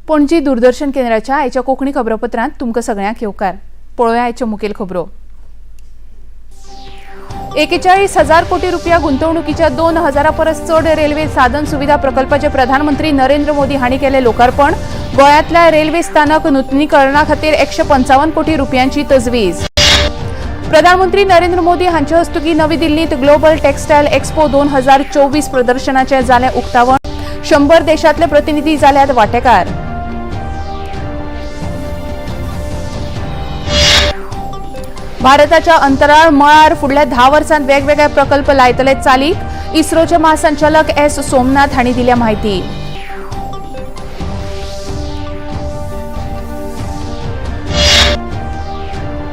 पणजी दूरदर्शन केंद्राच्या आयच्या कोंकणी खबरापत्रांत तुमकां सगळ्यांक येवकार. पळोवया आयच्यो मुखेल खबरो. 41,000 कोटी रुपया गुंतवणुकीच्या 2,000 परस चड रेल्वे साधन सुविधा प्रकल्पाचे प्रधानमंत्री नरेंद्र मोदी हांणी केले लोकार्पण. गोंयांतल्या रेल्वे स्थानक नुतनीकरणा खातीर 155 कोटी रुपयांची तजवीज. प्रधानमंत्री नरेंद्र मोदी हांचे हस्तुकीं नवी दिल्लींत ग्लोबल टेक्सटायल एक्सपो 2024 प्रदर्शनाचें जालें उक्तावण. 100 देशांतले प्रतिनिधी जाल्यात वांटेकार. भारताच्या अंतराळ मळार फुडल्या 10 वर्सांत वेगवेगळे प्रकल्प लायतले चालीक. इस्रोचे महासंचालक एस सोमनाथ हांणी दिल्या माहिती.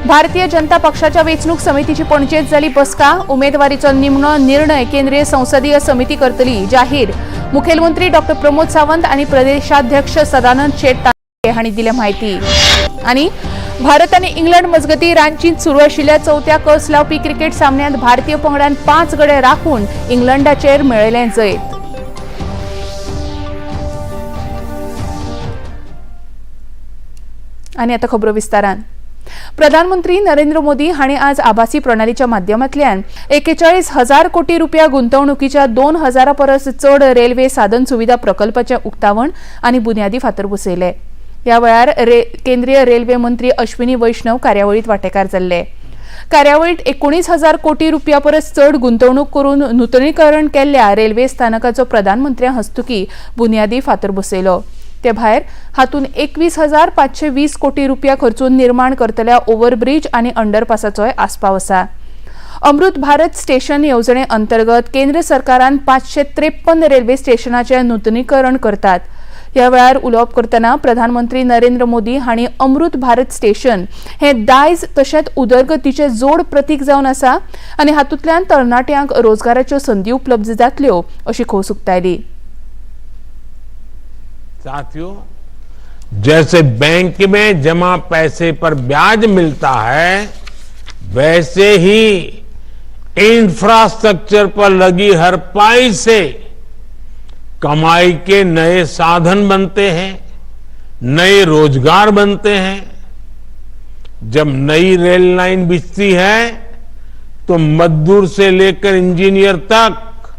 भारतीय जनता पक्षाच्या वेंचणूक समितीची पणजेत जाली बसका. उमेदवारीचो निमणो निर्णय केंद्रीय संसदीय समिती करतली जाहीर. मुखेलमंत्री डॉ प्रमोद सावंत आनी प्रदेशाध्यक्ष सदानंद शेट तांबे हांणी दिल्या माहिती. आनी भारत आनी इंग्लंड मजगतीं रांचींत सुरू आशिल्ल्या चवथ्या कस लावपी क्रिकेट सामन्यांत भारतीय पंगडान 5 गडे राखून इंग्लंडाचेर मेळयलें जैत. आनी आतां खबरो विस्तारान. प्रधानमंत्री नरेंद्र मोदी हांणी आज आभासी प्रणालीच्या माध्यमांतल्यान 41,000 कोटी रुपया गुंतवणुकीच्या 2,000 परस चड रेल्वे साधन सुविधा प्रकल्पाचें उक्तावण आनी बुन्यादी फातर बसयले. ह्या वेळार केंद्रीय रेल्वे मंत्री अश्विनी वैष्णव कार्यावळीत वांटेकार जाल्ले. कार्यावळीत 19,000 कोटी रुपया परस चड गुंतवणूक करून नुतनीकरण केल्ल्या रेल्वे स्थानकाचो प्रधानमंत्र्या हस्तुकीं बुन्यादी फातर बसयलो. ते भायर हातूंत 21,520 कोटी रुपया खर्चून निर्माण करतल्या ओव्हरब्रीज आनी अंडरपासाचोय आस्पाव आसा. अमृत भारत स्टेशन येवजणे अंतर्गत केंद्र सरकारान 553 रेल्वे स्टेशनाचें नुतनीकरण करतात. ह्या वेळार उलोवप करतना प्रधानमंत्री नरेंद्र मोदी हांणी अमृत भारत स्टेशन हे दायज तशेंच उदरगतीचें जोड प्रतीक जावन आसा आनी हातूंतल्यान तरणाट्यांक रोजगाराच्यो संदी उपलब्ध जातल्यो अशी खोस उक्तायली. साथियों, जैसे बैंक में जमा पैसे पर ब्याज मिलता है, वैसे ही इंफ्रास्ट्रक्चर पर लगी हर पाई से कमाई के नए साधन बनते हैं, नए रोजगार बनते हैं। जब नई रेल लाइन बिछती है तो मजदूर से लेकर इंजीनियर तक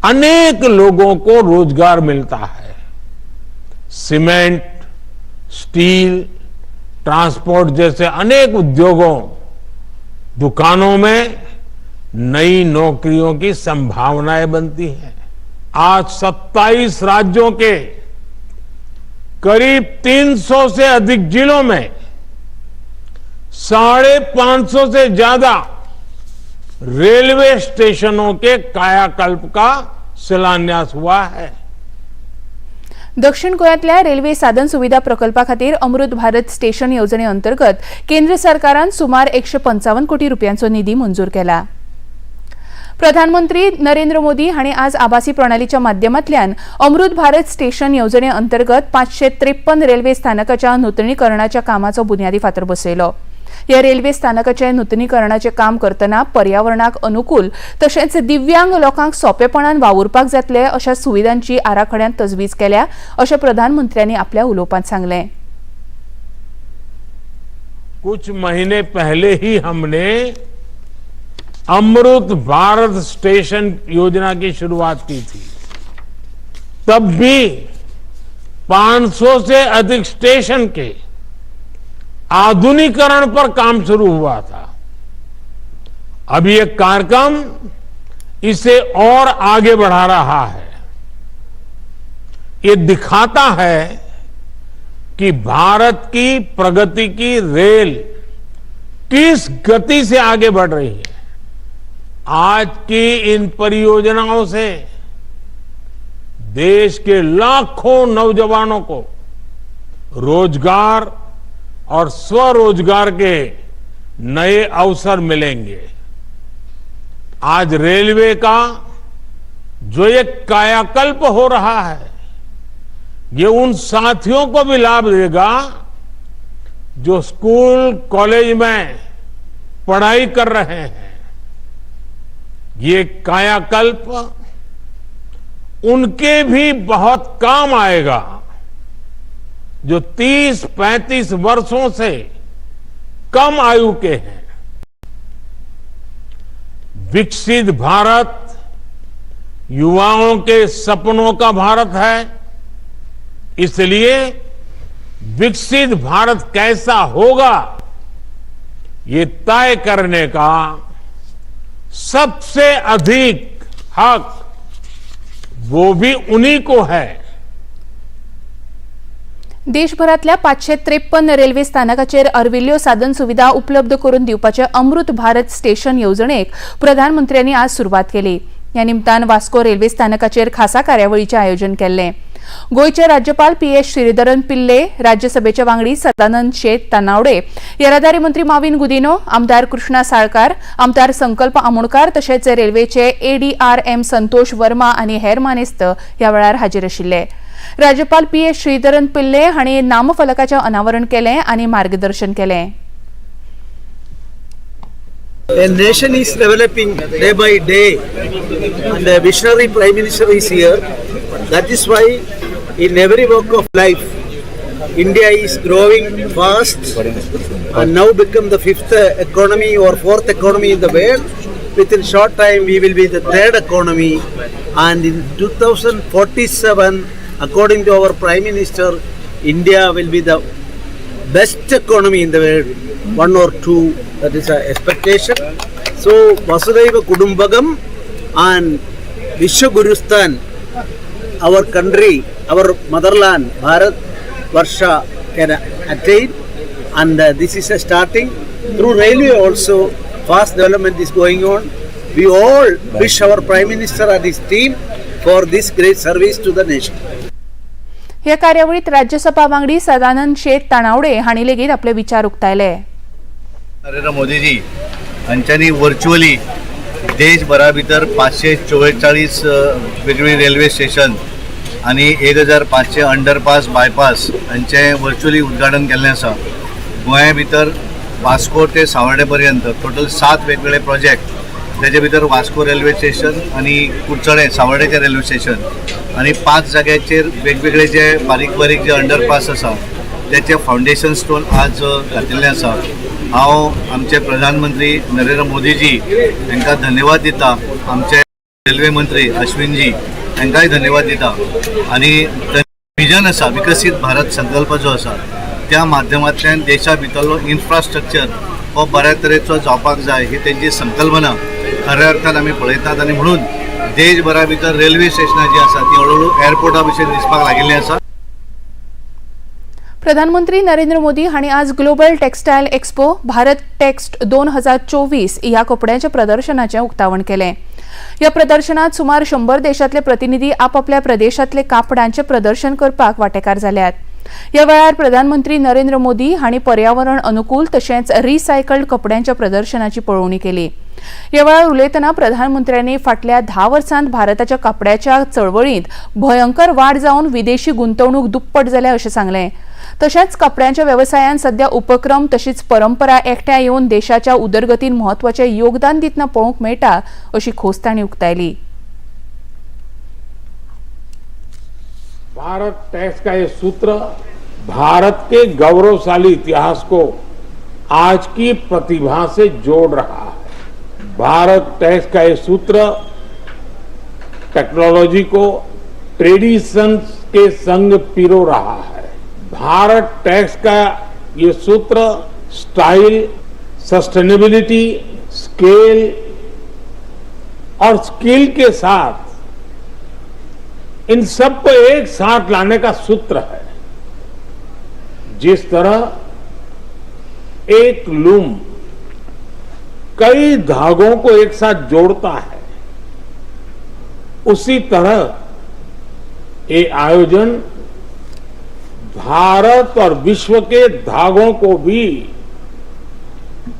अनेक लोगों को रोजगार मिलता है। सीमेंट, स्टील, ट्रांसपोर्ट जैसे अनेक उद्योगों, दुकानों में नई नौकरियों की संभावनाएं बनती हैं। आज 27 राज्यों के करीब 300 से अधिक जिलों में 550 से ज्यादा रेलवे स्टेशनों के कायाकल्प का शिलान्यास हुआ है। दक्षिण गोंयांतल्या रेल्वे साधन सुविधा प्रकल्पा खातीर अमृत भारत स्टेशन येवजणे अंतर्गत केंद्र सरकारान सुमार 155 कोटी रुपयांचो निधी मंजूर केला. प्रधानमंत्री नरेंद्र मोदी हांणी आज आभासी प्रणालीच्या माध्यमांतल्यान अमृत भारत स्टेशन येवजणे अंतर्गत 553 रेल्वे स्थानकाच्या नुतनीकरणाच्या कामाचो बुन्यादी फातर बसयलो. ह्या रेल्वे स्थानकाचे नुतनीकरणाचें काम करतना पर्यावरणाक अनुकूल तशेंच दिव्यांग लोकांक सोंपेपणान वावुरपाक जातले अशा सुविधांची आराखड्यांत तजवीज केल्या अशें प्रधानमंत्र्यांनी आपल्या उलोवपांत सांगलें. कुछ महीने पहले ही हमने अमृत भारत स्टेशन योजना की शुरुआत की थी। तब भी 500 से अधिक स्टेशन के आधुनिकीकरण पर काम शुरू हुआ था। अभी एक कार्यक्रम इसे और आगे बढ़ा रहा है। ये दिखाता है कि भारत की प्रगति की रेल किस गति से आगे बढ़ रही है। आज की इन परियोजनाओं से देश के लाखों नौजवानों को रोजगार और स्वरोजगार के नए अवसर मिलेंगे। आज रेलवे का जो एक कायाकल्प हो रहा है, ये उन साथियों को भी लाभ देगा जो स्कूल कॉलेज में पढ़ाई कर रहे हैं। ये कायाकल्प उनके भी बहुत काम आएगा। जो 30-35 वर्षों से कम आयु के हैं। विकसित भारत युवाओं के सपनों का भारत है, इसलिए विकसित भारत कैसा होगा ये तय करने का सबसे अधिक हक वो भी उन्हीं को है। देशभरातल्या 553 रेल्वे स्थानकाचेर अर्विल्ल्यो साधन सुविधा उपलब्ध करून दिवपाचे अमृत भारत स्टेशन येवजणेक प्रधानमंत्र्यांनी आज सुरवात केली. ह्या निमतान वास्को रेल्वे स्थानकाचेर खासा कार्यावळीचें आयोजन केल्लें. गोंयचे राज्यपाल पी.एस. श्रीधरन पिल्ले, राज्यसभेचे वांगडी सदानंद शेट तानावडे, येरादारी मंत्री माविन गुदिनो, आमदार कृष्णा साळकार, आमदार संकल्प आमोणकार तशेंच रेल्वेचे एडीआरएम संतोष वर्मा आनी हेर मानेस्त ह्या वेळार हाजीर आशिल्ले. राज्यपाल पी.एस. श्रीधरन पिल्ले हांणी नामफलकाचें अनावरण केलें आनी मार्गदर्शन केलें. A nation is developing day by day, and the visionary Prime Minister is here. That is why, in every walk of life, India is growing fast and now become the fifth economy or fourth economy in the world. Within short time, we will be the third economy, and in 2047, according to our Prime Minister, India will be the best economy in the world, one or two, that is our expectation. So, Vasudhaiva Kutumbakam and Vishwagurusthan, our country, our motherland, Bharat Varsha can attain, and this is a starting. Through railway also, fast development is going on. We all wish our Prime Minister and his team for this great service to the nation. ह्या कार्यावळीत राज्यसभा वांगडी सदानंद शेट तानावडे हांणी लेगीत आपले विचार उक्तायले. नरेंद्र मोदीजी हांच्यांनी virtually देशभरा भितर 544 वेगवेगळी रेल्वे स्टेशन आनी 1500 अंडरपास, बायपास हांचें वर्च्युअली उद्घाटन केल्लें आसा. गोंया भितर वास्को ते सावर्डे पर्यंत टोटल सात वेगवेगळे प्रोजेक्ट, तेजे भितर वास्को रेल्वे स्टेशन आनी कुडचडें सावर्डेचें रेल्वे स्टेशन आनी पांच जाग्याचेर वेगवेगळे जे बारीक बारीक जे अंडरपास आसा त्याचे फावंडेशन स्टोन आज घातिल्लें आसा. हांव आमचे प्रधानमंत्री नरेंद्र मोदीजी हांकां धन्यवाद दिता, आमचे रेल्वे मंत्री अश्विनजी हांकांय धन्यवाद दिता आनी विजन आसा, विकसीत भारत संकल्प जो आसा, त्या माध्यमांतल्यान देशा भितरलो इन्फ्रास्ट्रक्चर हो बऱ्या तरेचो जावपाक जाय, ही तेंची संकल्पना खऱ्या अर्थान आमी पळयतात आनी म्हणून देशभरा भितर रेल्वे स्टेशनां जीं आसा ती हळू हळू एअरपोर्टा भशेन दिसपाक लागिल्लीं आसा. प्रधानमंत्री नरेंद्र मोदी हांणी आज global textile expo Bharat tex 2024 ह्या कपड्यांच्या प्रदर्शनाचें उक्तावण केलें. ह्या प्रदर्शनात सुमार 100 देशांतले प्रतिनिधी आपापल्या प्रदेशांतले कापडांचें प्रदर्शन करपाक वांटेकार जाल्यात. ह्या वेळार प्रधानमंत्री नरेंद्र मोदी हांणी पर्यावरण अनुकूल तशेंच रिसायकल्ड कपड्यांच्या प्रदर्शनाची पळोवणी केली. ह्या वेळार उलयतना प्रधानमंत्र्यांनी फाटल्या 10 वर्सांत भारताच्या कपड्याच्या चळवळींत भयंकर वाड जावन विदेशी गुंतवणूक दुप्पट जाल्या अशें सांगलें. तशेंच कपड्यांच्या वेवसायान सध्या उपक्रम तशीच परंपरा एकठांय येवन देशाच्या उदरगतीन म्हत्वाचें योगदान दितना पळोवंक मेळटा अशी खोस तांणी उक्तायली. भारत टेक्स का ये सूत्र भारत के गौरवशाली इतिहास को आज की प्रतिभा से जोड़ रहा है. भारत टेक्स का ये सूत्र टेक्नोलॉजी को ट्रेडिशन के संग पिरो रहा है. भारत टेक्स का ये सूत्र स्टाइल, सस्टेनेबिलिटी, स्केल और स्किल के साथ इन सबको एक साथ लाने का सूत्र है. जिस तरह एक लूम कई धागों को एक साथ जोड़ता है, उसी तरह ये आयोजन भारत और विश्व के धागों को भी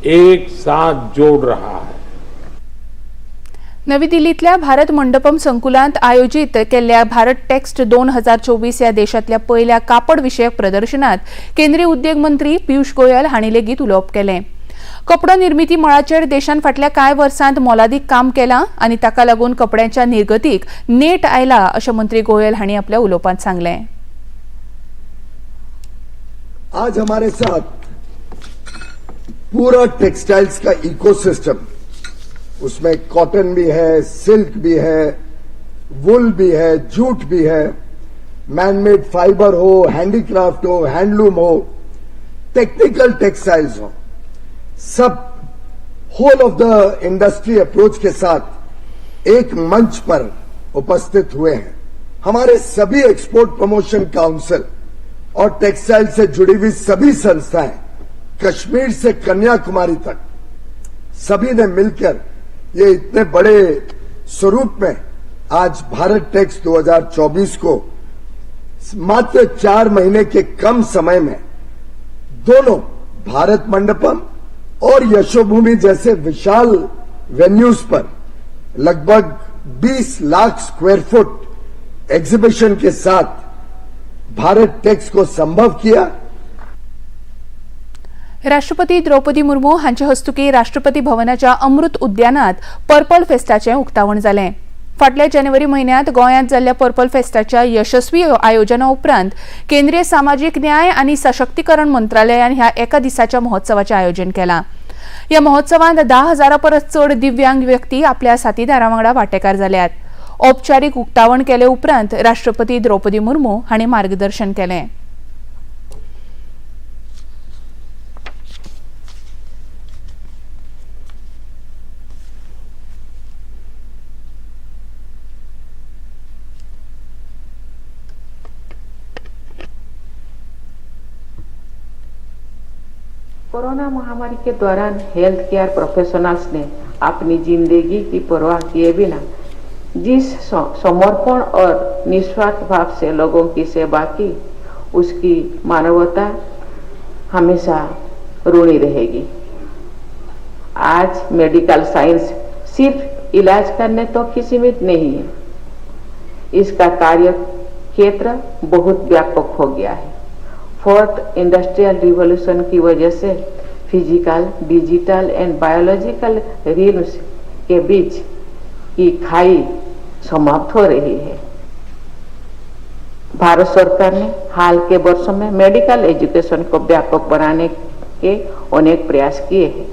एक साथ जोड़ रहा है. नवी दिल्लीतल्या भारत मंडपम संकुलांत आयोजित केल्ल्या भारत टेक्स्ट 2024 ह्या देशांतल्या पयल्या कापड विशयक प्रदर्शनात केंद्रीय उद्देग मंत्री पियुष गोयल हांणी लेगीत उलोवप केलें. कपडो निर्मिती मळाचेर देशान फाटल्या कांय वर्सांत मोलादीक काम केलां आनी ताका लागून कपड्यांच्या निर्गतीक नेट आयला अशें मंत्री गोयल हांणी आपल्या उलोवपांत सांगलें. आज हमारे साथ पूरा टेक्सटाइल्स का इकोसिस्टम, उसमें कॉटन भी है, सिल्क भी है, वुल भी है, जूट भी है, मैनमेड फाइबर हो, हैंडीक्राफ्ट हो, हैंडलूम हो, टेक्निकल टेक्सटाइल्स हो, सब whole of the industry approach K साथ एक मंच पर उपस्थित हुए हैं। हमारे सभी एक्सपोर्ट प्रमोशन काउंसिल और टेक्सटाइल से जुड़ी हुई सभी संस्थाएं कश्मीर से कन्याकुमारी तक सभी ने मिलकर ये इतने बड़े स्वरूप में आज भारत टेक्स 2024 को मात्र 4 महीने के कम समय में दोनों भारत मंडपम और यशोभूमि जैसे विशाल वेन्यूज पर लगभग 20 लाख स्क्वायर फुट एग्जीबिशन के साथ भारत टेक्स को संभव किया। राष्ट्रपती द्रौपदी मुर्मू हांचे हस्तुकी राष्ट्रपती भवनाच्या अमृत उद्यानात पर्पल फेस्टाचें उक्तावण जालें। फाटल्या जानेवारी म्हयन्यांत गोंयांत जाल्ल्या पर्पल फेस्टाच्या यशस्वी आयोजना उपरांत केंद्रीय सामाजीक न्याय आनी सशक्तीकरण मंत्रालयान ह्या एका दिसाच्या महोत्सवाचें आयोजन केलां। ह्या महोत्सवांत 10,000 परस चड दिव्यांग व्यक्ती आपल्या साथीदारां वांगडा वांटेकार जाल्यात। औपचारीक उक्तावण केले उपरांत राष्ट्रपती द्रौपदी मुर्मू हांणी मार्गदर्शन केलें। कोरोना महामारी के दौरान हेल्थ केयर प्रोफेशनल्स ने अपनी जिंदगी की परवाह किए बिना जिस समर्पण और निस्वार्थ भाव से लोगों की सेवा की, उसकी मानवता हमेशा ऋणी रहेगी। आज मेडिकल साइंस सिर्फ इलाज करने तक ही सीमित नहीं है, इसका कार्य क्षेत्र बहुत व्यापक हो गया है। फोर्थ इंडस्ट्रियल रिवॉल्यूशन की वजह से physical, digital and biological realms K beach की खाई समाप्त हो रही है। भारत सरकार ने हाल के वर्षों में मेडिकल एजुकेशन को व्यापक बनाने के अनेक प्रयास किए हैं,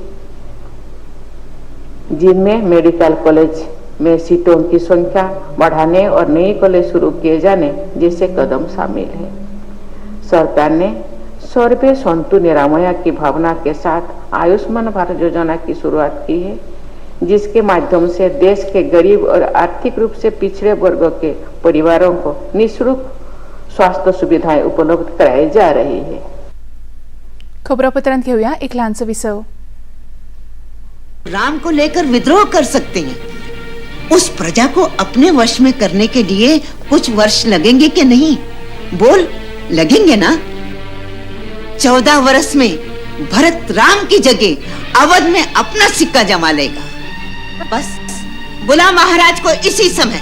जिनमें मेडिकल कॉलेज में सीटों की संख्या बढ़ाने और नए कॉलेज शुरू किए जाने जैसे कदम शामिल हैं। सरकार ने सर्वे संतु निरामया की भावना के साथ आयुष्मान भारत योजना की शुरुआत की है, जिसके माध्यम से देश के गरीब और आर्थिक रूप से पिछड़े वर्गों के परिवारों को निःशुल्क स्वास्थ्य सुविधाएं उपलब्ध कराई जा रही है। खबरापत्रांत घेऊया एक ल्हानसो विसव। राम को लेकर विद्रोह कर सकते हैं, उस प्रजा को अपने वश में करने के लिए कुछ वर्ष लगेंगे कि नहीं? बोल, लगेंगे ना? 14 वर्ष में भरत राम की जगह अवध में अपना सिक्का जमा लेगा। बस बुला महाराज को इसी समय,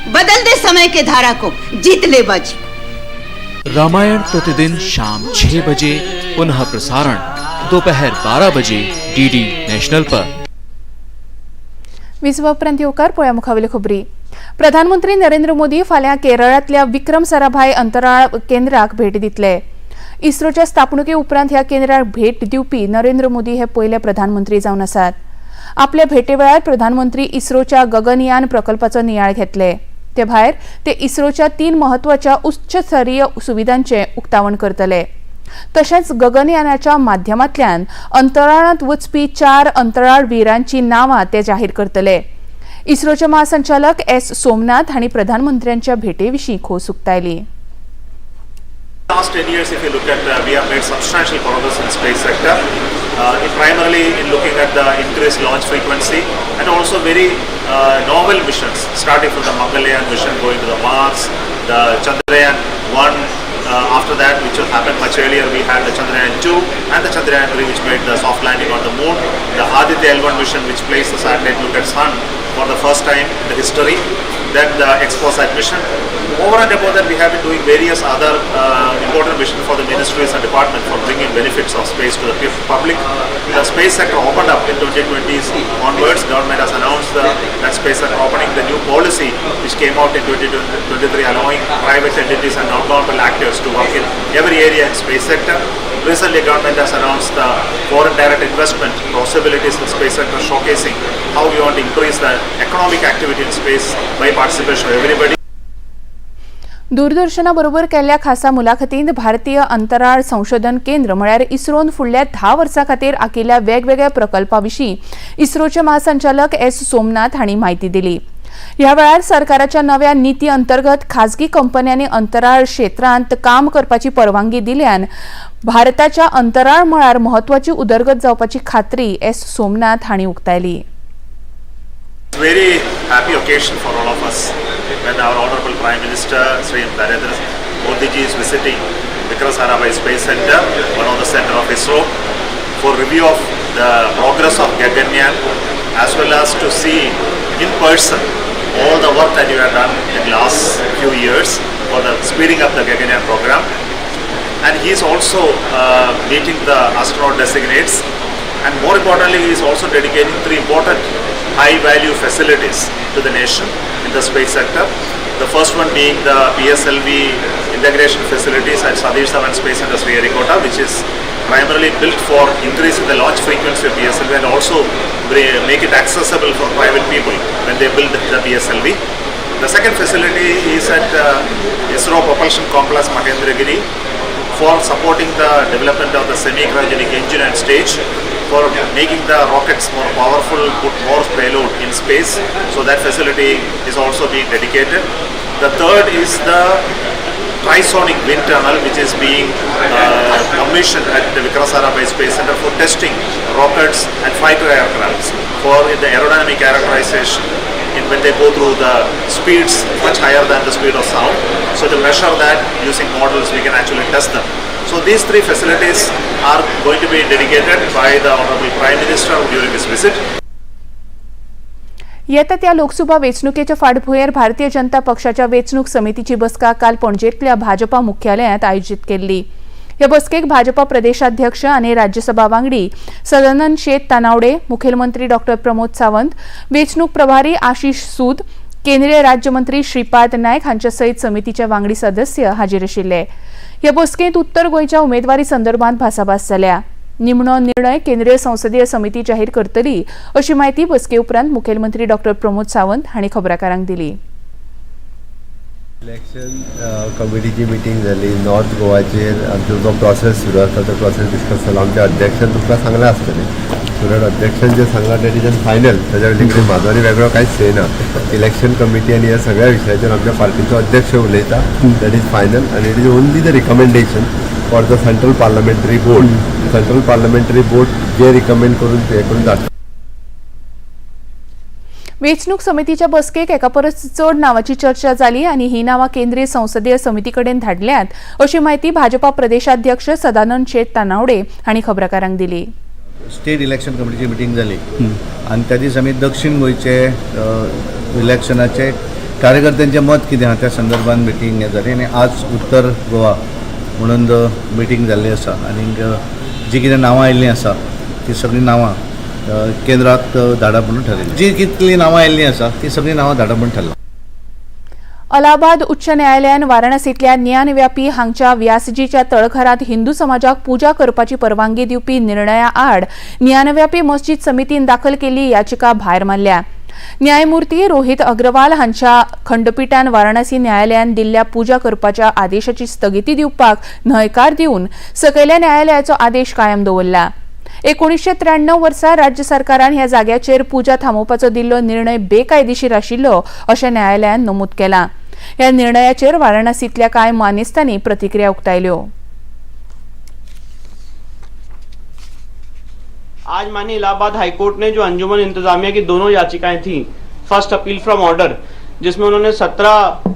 बदल दे समय के धारा को, जीत ले बाजी। रामायण प्रतिदिन शाम 6 बजे, पुनः प्रसारण दोपहर 12 बजे डीडी नेशनल पर। विसवा उपरांत येवकार पळया मुखावेल्यो खबरी। प्रधानमंत्री नरेंद्र मोदी फाल्यां केरळांतल्या विक्रम साराभाई अंतराळ केंद्राक भेट दितले। इस्रोच्या स्थापणुके उपरांत ह्या केंद्राक भेट दिवपी नरेंद्र मोदी हे पयले प्रधानमंत्री जावन आसात। आपल्या भेटे वेळार प्रधानमंत्री इस्रोच्या गगनयान प्रकल्पाचो नियाळ घेतले। ते भायर ते इस्रोच्या 3 म्हत्वाच्या उच्च स्तरीय सुविधांचें उक्तावण करतले। तशेंच गगनयानाच्या माध्यमांतल्यान अंतराळांत वचपी 4 अंतराळ वीरांची नांवां ते जाहीर करतले। इस्रोचे महासंचालक एस सोमनाथ हांणी प्रधानमंत्र्यांच्या भेटेविशीं खोस उक्तायली। Last 10 years, if you look at, we have made substantial progress in space sector, primarily in looking at the increased launch frequency and also very novel missions, starting from the Mangalyaan mission going to the Mars, the Chandrayaan 1, after that, which will happen much earlier, we had the Chandrayaan 2 and the Chandrayaan 3, which made the soft landing on the moon, the Aditya L1 mission, which placed the satellite look at sun for the first time in the history, then the XPoSat mission. Over and above that, we have been doing various other important missions for the ministries and departments for bringing benefits of space to the public. The space sector opened up in 2020s onwards. Government has announced that space sector opening, the new policy which came out in 2023, allowing private entities and non-governmental actors to work in every area in space sector. Recently, government has announced the foreign direct investment possibilities in space sector, showcasing how we want to increase the economic activity in space by participation of everybody. दूरदर्शना बरोबर केल्ल्या खासा मुलाखतींत भारतीय अंतराळ संशोधन केंद्र म्हळ्यार इस्रोन फुडल्या 10 वर्सां खातीर आखिल्ल्या वेगवेगळ्या प्रकल्पा विशीं इस्रोचे महासंचालक एस सोमनाथ हांणी म्हायती दिली. ह्या वेळार सरकाराच्या नव्या निती अंतर्गत खाजगी कंपन्यांनी अंतराळ क्षेत्रांत काम करपाची परवानगी दिल्यान भारताच्या अंतराळ मळार म्हत्वाची उदरगत जावपाची खात्री एस सोमनाथ हांणी उक्तायली. Very happy occasion for all of us when our Honorable Prime Minister Shri Narendra Modi ji is visiting Vikram Sarabhai Space Center, one of the center of ISRO, for review of the progress of Gaganyaan, as well as to see in person all the work that you have done in the last few years for the speeding up the Gaganyaan program. And he is also meeting the astronaut designates, and more importantly, he is also dedicating 3 important high value facilities to the nation in the space sector. The first one being the PSLV integration facilities at Satish Dhawan Space Center Sriharikota, which is primarily built for increasing the launch frequency of PSLV and also make it accessible for private people when they build the PSLV. The second facility is at ISRO Propulsion Complex Mahendragiri for supporting the development of the semi-cryogenic engine and stage for making the rockets more powerful, put more payload in space. So that facility is also being dedicated. The third is the trisonic wind tunnel, which is being commissioned at the Vikram Sarabhai Space Center for testing rockets and fighter aircrafts for the aerodynamic characterization in when they go through the speeds much higher than the speed of sound. So to measure that using models, we can actually test them. So these 3 facilities are going to be dedicated by the Honorable Prime Minister during his visit. येता त्या लोकसभा वेंचणुकेच्या फाटभुंयेर भारतीय जनता पक्षाच्या वेंचणूक समितीची बसका काल पणजेंतल्या भाजपा मुख्यालयांत आयोजीत केल्ली. हे बसकेक भाजपा प्रदेशाध्यक्ष आनी राज्यसभा वांगडी सदानंद शेट तानावडे, मुखेलमंत्री डॉ प्रमोद सावंत, वेंचणूक प्रभारी आशिष सूद, केंद्रीय राज्यमंत्री श्रीपाद नायक हांच्या सयत समितीचे वांगडी सदस्य हाजीर आशिल्ले. हे बसकेंत उत्तर गोंयच्या उमेदवारी संदर्भात भासाभास जाल्या. निमणो निर्णय केंद्रीय संसदीय समिती जाहीर करतली अशी म्हायती बसके उपरांत मुखेलमंत्री डॉ प्रमोद सावंत हांणी खबराकारांक दिली. इलेक्शन कमिटीची मिटींग जाली. नॉर्थ गोवाचेर आमचो जो प्रोसेस सुरू आसा तो प्रोसेस डिस्कस जालो. आमच्या अध्यक्षान तुमकां सांगलां आसतलें, सो that अध्यक्षान जें सांगलां that is final. ताज्या वयले कडेन म्हाजो आनी वेगळो कांयच से ना. इलेक्शन कमिटी आनी ह्या सगळ्या विशयाचेर आमच्या पार्टीचो अध्यक्ष उलयता, that is final आनी it is only the recommendation for the Central Parliamentary Board. Central Parliamentary Board J recommend करून हें करून धाडटा. वेंचणूक समितीच्या बसकेक एका परस चड नांवाची चर्चा जाली आनी ही नांवां केंद्रीय संसदीय समिती कडेन धाडल्यात अशी म्हायती भाजपा प्रदेशाध्यक्ष सदानंद शेट तानावडे हांणी खबराकारांक दिली. स्टेट इलेक्शन कमिटीची मिटींग जाली आनी त्या दीस आमी दक्षीण गोंयचे इलेक्शनाचे कार्यकर्त्यांचें मत कितें आहा त्या संदर्भात मिटींग हें जाली आनी आज उत्तर गोवा म्हणून मिटींग जाल्ली आसा आनीक जी कितें नांवां आयिल्लीं आसा ती सगळीं नांवां केंद्राक धाडप म्हणून ठरयलें. जी कितलीं नांवां आयिल्लीं आसा ती सगळीं नांवां धाडप म्हणून ठरलां. अलाहाबाद उच्च न्यायालयान वाराणसींतल्या ज्ञानव्यापी हांगच्या व्यासजीच्या तळघरांत हिंदू समाजाक पुजा करपाची परवानगी दिवपी निर्णया आड ज्ञानव्यापी मस्जिद समितीन दाखल केल्ली याचिका भायर मारल्या. न्यायमूर्ती रोहित अग्रवाल हांच्या खंडपिठान वाराणसी न्यायालयान दिल्ल्या पुजा करपाच्या आदेशाची स्थगिती दिवपाक न्हयकार दिवन सकयल्या न्यायालयाचो आदेश कायम दवरला. 1993 वर्सा राज्य सरकारान ह्या जाग्याचेर पुजा थांबोवपाचो दिल्लो निर्णय बेकायदेशीर आशिल्लो अशें न्यायालयान नमूद केलां. ह्या निर्णयाचेर वाराणसींतल्या कांय मानेस्तांनी प्रतिक्रिया उक्तायल्यो. आज माननीय इलाहाबाद हाईकोर्ट ने जो अंजुमन इंतजामिया की दोनों याचिकाएं थी, फर्स्ट अपील फ्रॉम ऑर्डर, जिसमें उन्होंने 17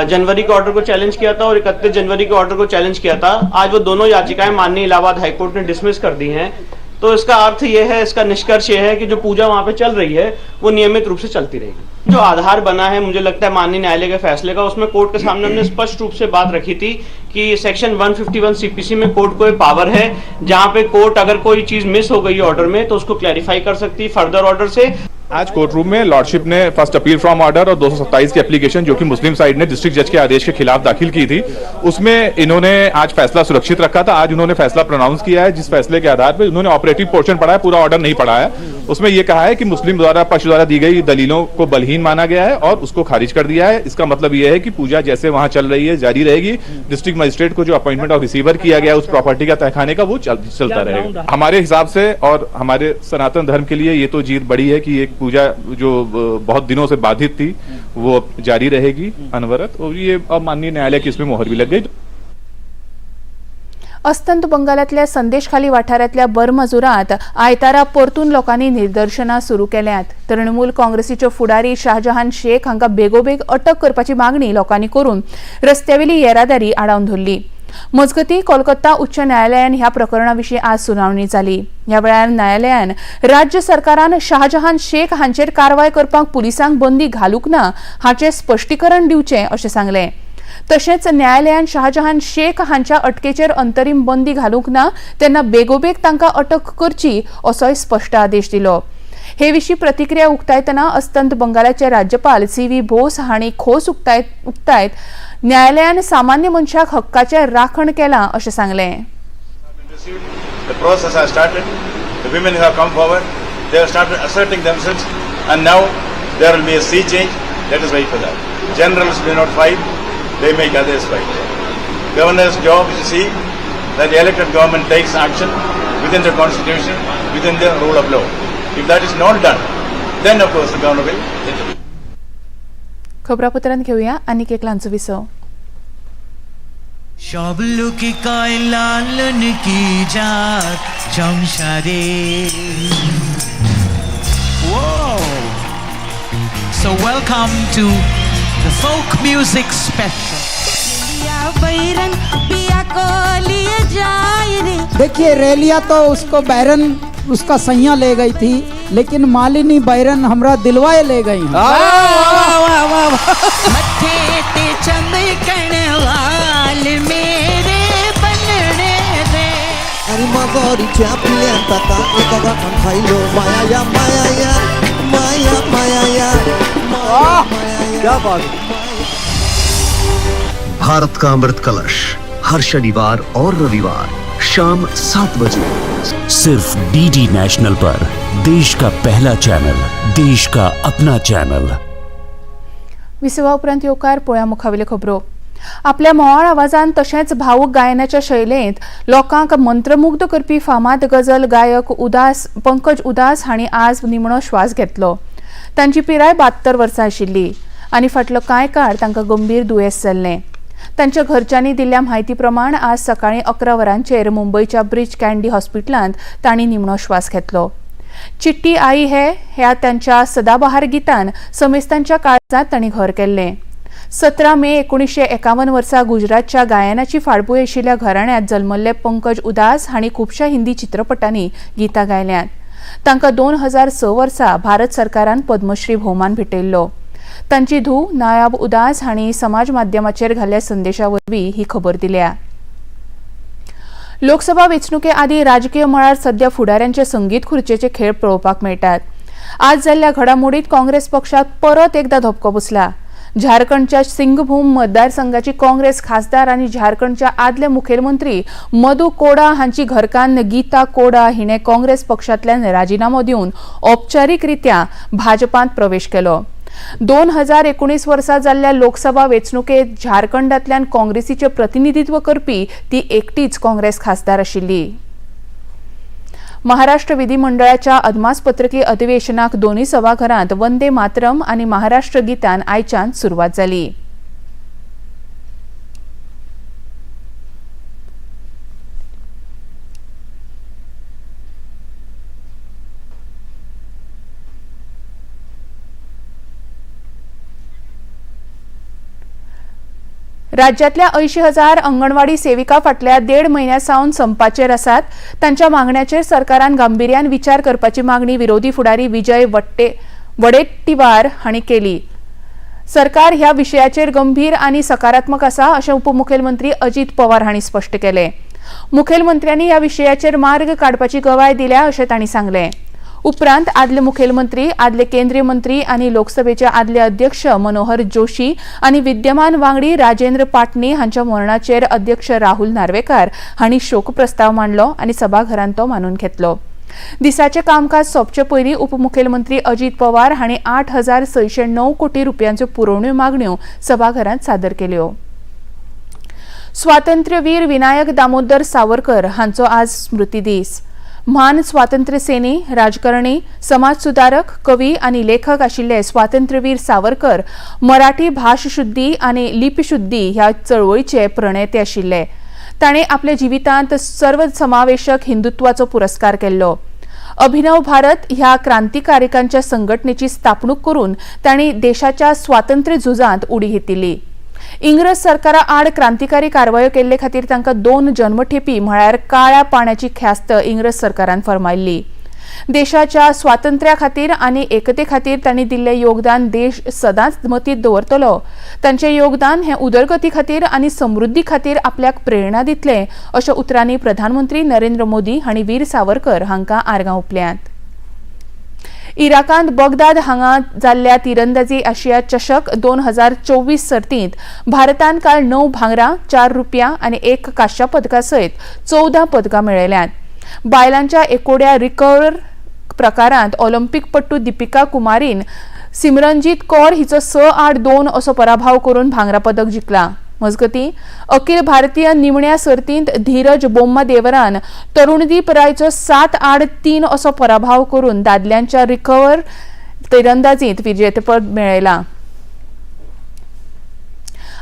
जनवरी के ऑर्डर को चैलेंज किया था और 31 जनवरी के ऑर्डर को चैलेंज किया था, आज वो दोनों याचिकाएं माननीय इलाहाबाद हाईकोर्ट ने डिसमिस कर दी हैं। तो इसका अर्थ ये है, इसका निष्कर्ष ये है कि जो पूजा वहां पे चल रही है वो नियमित रूप से चलती रहेगी। जो आधार बना है, मुझे लगता है माननीय न्यायालय के फैसले का, उसमें कोर्ट के सामने हमने स्पष्ट रूप से बात रखी थी कि सेक्शन 151 सीपीसी में कोर्ट को पावर है, जहां पे कोर्ट अगर कोई चीज मिस हो गई ऑर्डर में तो उसको क्लैरिफाई कर सकती है फर्दर ऑर्डर से। आज कोर्ट रूम में लॉर्डशिप ने फर्स्ट अपील फ्रॉम ऑर्डर और 227 की एप्लीकेशन जो कि मुस्लिम साइड ने डिस्ट्रिक्ट जज के आदेश के खिलाफ दाखिल की थी, उसमें इन्होंने आज फैसला सुरक्षित रखा था। आज उन्होंने फैसला प्रोनाउंस किया है, जिस फैसले के आधार पर उन्होंने ऑपरेटिव पोर्शन पढ़ा है, पूरा ऑर्डर नहीं पढ़ा है। उसमें यह कहा है कि मुस्लिम द्वारा पक्ष द्वारा दी गई दलीलों को बलहीन माना गया है और उसको खारिज कर दिया है। इसका मतलब यह है कि पूजा जैसे वहां चल रही है जारी रहेगी। डिस्ट्रिक्ट मजिस्ट्रेट को जो अपॉइंटमेंट ऑफ रिसीवर किया गया उस प्रॉपर्टी का तहखाने का, वो चलता रहेगा। हमारे हिसाब से और हमारे सनातन धर्म के लिए ये तो जीत बड़ी है कि एक पूजा जो बहुत दिनों से बाधित थी वो अब जारी रहेगी अनवरत, और ये अब माननीय न्यायालय की इसमें मोहर भी लग गई। अस्तंत बंगालांतल्या संदेशखाली वाठारांतल्या बरमजुरांत आयतारा परतून लोकांनी निदर्शनां सुरू केल्यांत। तृणमूल काँग्रेसीच्यो फुडारी शाहजहान शेख हांकां बेगोबेग अटक करपाची मागणी लोकांनी करून रस्त्यावेली येरादारी आडावन धरली। मजगतीं कोलकाता उच्च न्यायालयान ह्या प्रकरणा विशीं आज सुनावणी जाली। ह्या वेळार न्यायालयान राज्य सरकारान शाहजहान शेख हांचेर कारवाय करपाक पुलिसांक बंदी घालूंक ना हाचें स्पश्टीकरण दिवचें अशें सांगलें। तशेंच न्यायालयान शाहजहान शेख हांच्या अटकेचेर अंतरीम बंदी घालूंक ना तेन्ना बेगोबेग तांकां अटक करची असोय स्पश्ट आदेश दिलो। हे विशीं प्रतिक्रिया उक्तायतना अस्तंत बंगालाचे राज्यपाल सी व्ही बोस हांणी खोस उक्तायत न्यायालयान सामान्य मनशाक हक्काचें राखण केलां अशें सांगलें। The process has started. The women who have come forward, they have started asserting themselves, and now there will be a sea change. Let us wait for that. Generals do not fight, they make others fight. Governor's job is to see that the elected government takes action within the constitution, within the rule of law. If that is not done, then of course the governor will intervene. खबरापत्रांत घेऊया आनीक एक ल्हानसो विसव। সব লোকে কয় লালন কি জাত সংসারে। Whoa! So welcome to the folk music special. देखिए रेलिया तो उसको बैरन उसका सैया ले गई थी, लेकिन मालिनी बैरन हमरा दिलवाए ले गई। क्या बात। भारत का अमृत कलश हर शनिवार और रविवार शाम 7 बजे सिर्फ डीडी नेशनल पर, देश का पहला चैनल, देश का अपना चैनल। विसवा उपरांत येवकार पळया मुखावेल्यो खबरो। आपल्या मोवाळ आवाजान तशेंच भावूक गायनाच्या शैलेंत लोकांक मंत्रमुग्ध करपी फामाद गझल गायक उदास पंकज उदास हांणी आज निमणो श्वास घेतलो। तांची पिराय 72 वर्सां आशिल्ली आनी फाटलो कांय काळ तांकां गंभीर दुयेंस जाल्लें। तांच्या घरच्यांनी दिल्ल्या म्हायती प्रमाण आज सकाळीं 11 वरांचेर मुंबयच्या ब्रिज कँडी हॉस्पिटलांत तांणी निमणो श्वास घेतलो। चिट्टी आई है ह्या तांच्या सदाबहार गितान समेस्तांच्या काळजांत तांणी घर केल्लें। 17 मे 1951 वर्सा गुजरातच्या गायनाची फाटभूंय आशिल्ल्या घराण्यांत जल्मल्ले पंकज उदास हांणी खुबश्या हिंदी चित्रपटांनी गितां गायल्यांत। तांकां 2006 वर्सा भारत सरकारान पद्मश्री भोवमान भेटयल्लो। तांची धूव नायाब उदास हांणी समाज माध्यमाचेर घाल्ल्या संदेशा वरवीं ही खबर दिल्या। लोकसभा वेंचणुके आदीं राजकीय मळार सध्या फुडाऱ्यांचे संगीत खुर्चेचे खेळ पळोवपाक मेळटात। आज जाल्ल्या घडामोडीत काँग्रेस पक्षाक परत एकदा धपको बसला। झारखंडच्या सिंगभूम मतदारसंघाची काँग्रेस खासदार आनी झारखंडच्या आदले मुखेलमंत्री मधु कोडा हांची घरकान्न गीता कोडा हिणे काँग्रेस पक्षांतल्यान राजिनामो दिवन औपचारीकरित्या भाजपांत प्रवेश केलो। 2019 वर्सा जाल्ल्या लोकसभा वेंचणुकेत झारखंडांतल्यान काँग्रेसीचें प्रतिनिधित्व करपी ती एकटीच काँग्रेस खासदार आशिल्ली। महाराष्ट्र विधिमंडळाच्या अदमासपत्रकी अधिवेशनाक दोनूय सभाघरांत वंदे मातरम आनी महाराष्ट्र गीतान आयच्यान सुरवात जाली। राज्यातल्या 80,000 अंगणवाडी सेविका फाटल्या 1.5 म्हयन्या सावन संपाचेर आसात। तांच्या मागण्याचेर सरकारान गांभिर्यान विचार करपाची मागणी विरोधी फुडारी विजय वडेट्टीवार हांणी केली। सरकार ह्या विशयाचेर गंभीर आनी सकारात्मक आसा अशें उपमुखेलमंत्री अजीत पवार हांणी स्पश्ट केलें। मुखेलमंत्र्यांनी ह्या विशयाचेर मार्ग काडपाची गवाय दिल्या अशें तांणी सांगलें। उपरांत आदले मुखेलमंत्री, आदले केंद्रीय मंत्री आनी लोकसभेचे आदले अध्यक्ष मनोहर जोशी आनी विद्यमान वांगडी राजेंद्र पाटणी हांच्या मरणाचेर अध्यक्ष राहुल नार्वेकार हांणी शोक प्रस्ताव मांडलो आनी सभाघरांत तो मानून घेतलो. दिसाचें कामकाज सोंपचे पयलीं उपमुखेलमंत्री अजीत पवार हांणी 8,609 कोटी रुपयांच्यो पुरवण्यो मागण्यो सभाघरांत सादर केल्यो. स्वातंत्र्यवीर विनायक दामोदर सावरकर हांचो आज स्मृती दीस. म्हान स्वातंत्र्य सेनी, राजकारणी, समाज सुदारक, कवी आनी लेखक आशिल्ले स्वातंत्र्यवीर सावरकर मराठी भाशशुद्धी आनी लिपशुद्धी ह्या चळवळीचे प्रणेते आशिल्ले. ताणें आपल्या जिवितांत सर्वसमावेशक हिंदुत्वाचो पुरस्कार केल्लो. अभिनव भारत ह्या क्रांतिकारकांच्या संघटनेची स्थापणूक करून तांणी देशाच्या स्वातंत्र्य झुजांत उडी घेतिल्ली. इंग्रज सरकारा आड क्रांतिकारी कारवायो केल्ले खातीर तांकां 2 जन्मठेपी म्हळ्यार काळ्या पाण्याची ख्यास्त इंग्रज सरकारान फर्मायल्ली. देशाच्या स्वातंत्र्या खातीर आनी एकते खातीर तांणी दिल्लें योगदान देश सदांच मतींत दवरतलो. तांचें योगदान हें उदरगती खातीर आनी समृद्धी खातीर आपल्याक प्रेरणा दितलें अशा उतरांनी प्रधानमंत्री नरेंद्र मोदी हांणी वीर सावरकर हांकां आर्गां ओंपल्यांत. इराकांत बगदाद हांगा जाल्ल्या तिरंदाजी आशिया चषक 2024 सर्तींत भारतान काल 9 भांगरां, 4 रुपया आनी 1 कांश्या पदका सयत 14 पदकां मेळयल्यांत. बायलांच्या एकोड्या रिकर्व प्रकारांत ऑलिम्पिक पट्टू दीपिका कुमारीन सिमरनजीत कौर हिचो 6-8-2 असो पराभव करून भांगरा पदक जिखला. मजगतीं अखिल भारतीय निमण्या सर्तींत धीरज बोम्मा देवरान तरुणदीप रायचो 7-8-3 असो पराभव करून दादल्यांच्या रिकवर तिरंदाजींत विजेतेपद मेळयलां.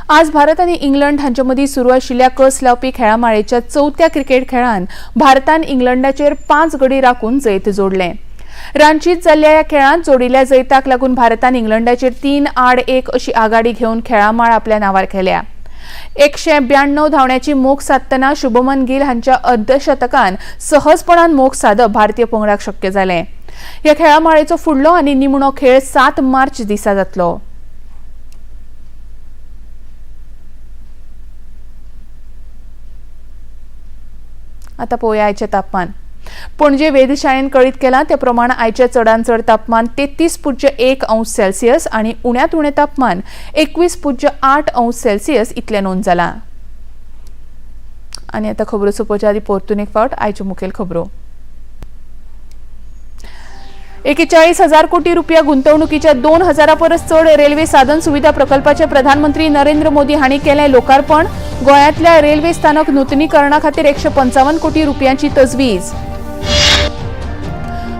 आज भारत आनी इंग्लंड हांचे मदीं सुरू आशिल्ल्या कस लावपी खेळां माळेच्या 4थ्या क्रिकेट खेळांत भारतान इंग्लंडाचेर 5 गडी राखून जैत जोडलें. रांचीत जाल्ल्या ह्या खेळांत जोडिल्ल्या जैताक लागून भारतान इंग्लंडाचेर 3-1 अशी आघाडी घेवन खेळामाळ आपल्या नांवार केल्या. 192 धांवण्याची मोख सादतना शुभमन गिल हांच्या अर्धशतकान सहजपणान मोख सादप भारतीय पंगडाक शक्य जालें. ह्या खेळामाळेचो फुडलो आनी निमणो खेळ 7 मार्च दिसा जातलो. आता पळोवया आयचें तापमान. पणजे वेधशाळेन कळीत केलां ते प्रमाण आयचें चडांत चड तापमान 33.1 अंश सेल्सियस आनी उण्यांत उणें तापमान 21.8 अंश सेल्सियस इतलें नोंद जालां. आनी आतां खबरो सोंपोवच्या आदीं परतून एक फावट आयच्यो मुखेल खबरो. 41,000 कोटी रुपया गुंतवणुकीच्या 2,000 परस चड रेल्वे साधन सुविधा प्रकल्पाचे प्रधानमंत्री नरेंद्र मोदी हांणी केलें लोकार्पण. गोंयांतल्या रेल्वे स्थानक नुतनीकरणा खातीर 155 कोटी रुपयांची तजवीज.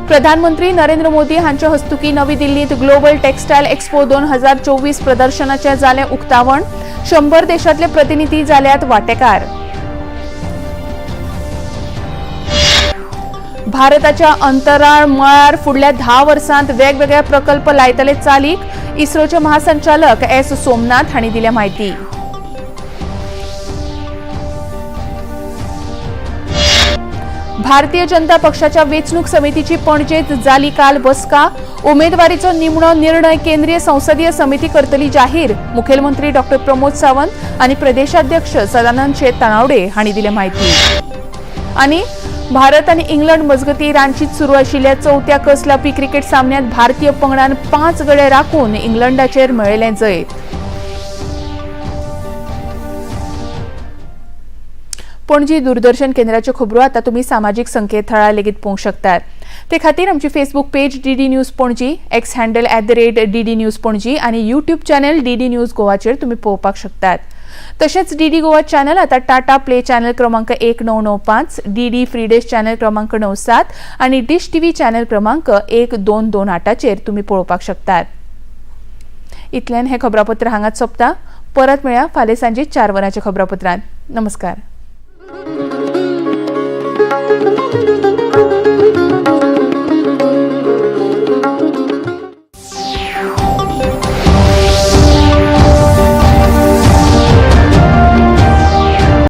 प्रधानमंत्री नरेंद्र मोदी हांच्या हस्तुकी नवी दिल्लीत ग्लोबल टेक्सटायल एक्सपो 2024 प्रदर्शनाचें जालें उक्तावण. 100 देशांतले प्रतिनिधी जाल्यात वांटेकार. भारताच्या अंतराळ मळार फुडल्या 10 वर्सांत वेगवेगळे प्रकल्प लायतले चालीक, इस्रोचे महासंचालक एस सोमनाथ हांणी दिल्या म्हायती. भारतीय जनता पक्षाच्या वेंचणूक समितीची पणजेत जाली काल बसका. उमेदवारीचो निमणो निर्णय केंद्रीय संसदीय समिती करतली जाहीर. मुखेलमंत्री डॉ प्रमोद सावंत आनी प्रदेशाध्यक्ष सदानंद शेट तानावडे हांणी दिली म्हायती. आनी भारत आनी इंग्लंड मजगतीं रांचीत सुरू आशिल्ल्या 4थ्या कस लावपी क्रिकेट सामन्यांत भारतीय पंगडान 5 गडे राखून इंग्लंडाचेर मेळयलें जैत. पणजी दूरदर्शन केंद्राच्यो खबरो आतां तुमी सामाजीक संकेतथळार लेगीत पळोवंक शकतात. ते खातीर आमची Facebook page DD news Panaji, X handle @DD news Panaji आनी यूट्यूब चॅनल DD news गोवाचेर तुमी पळोवपाक शकतात. तशेंच DD Goa channel आतां टाटा प्ले चॅनल क्रमांक 1995, DD free dish channel क्रमांक 97 आनी डिश टीव्ही चॅनल क्रमांक 1228चेर तुमी पळोवपाक शकतात. इतल्यान हें खबरापत्र हांगाच सोंपता. परत मेळया फाल्यां सांजे 4 वरांच्या खबरापत्रांत. नमस्कार.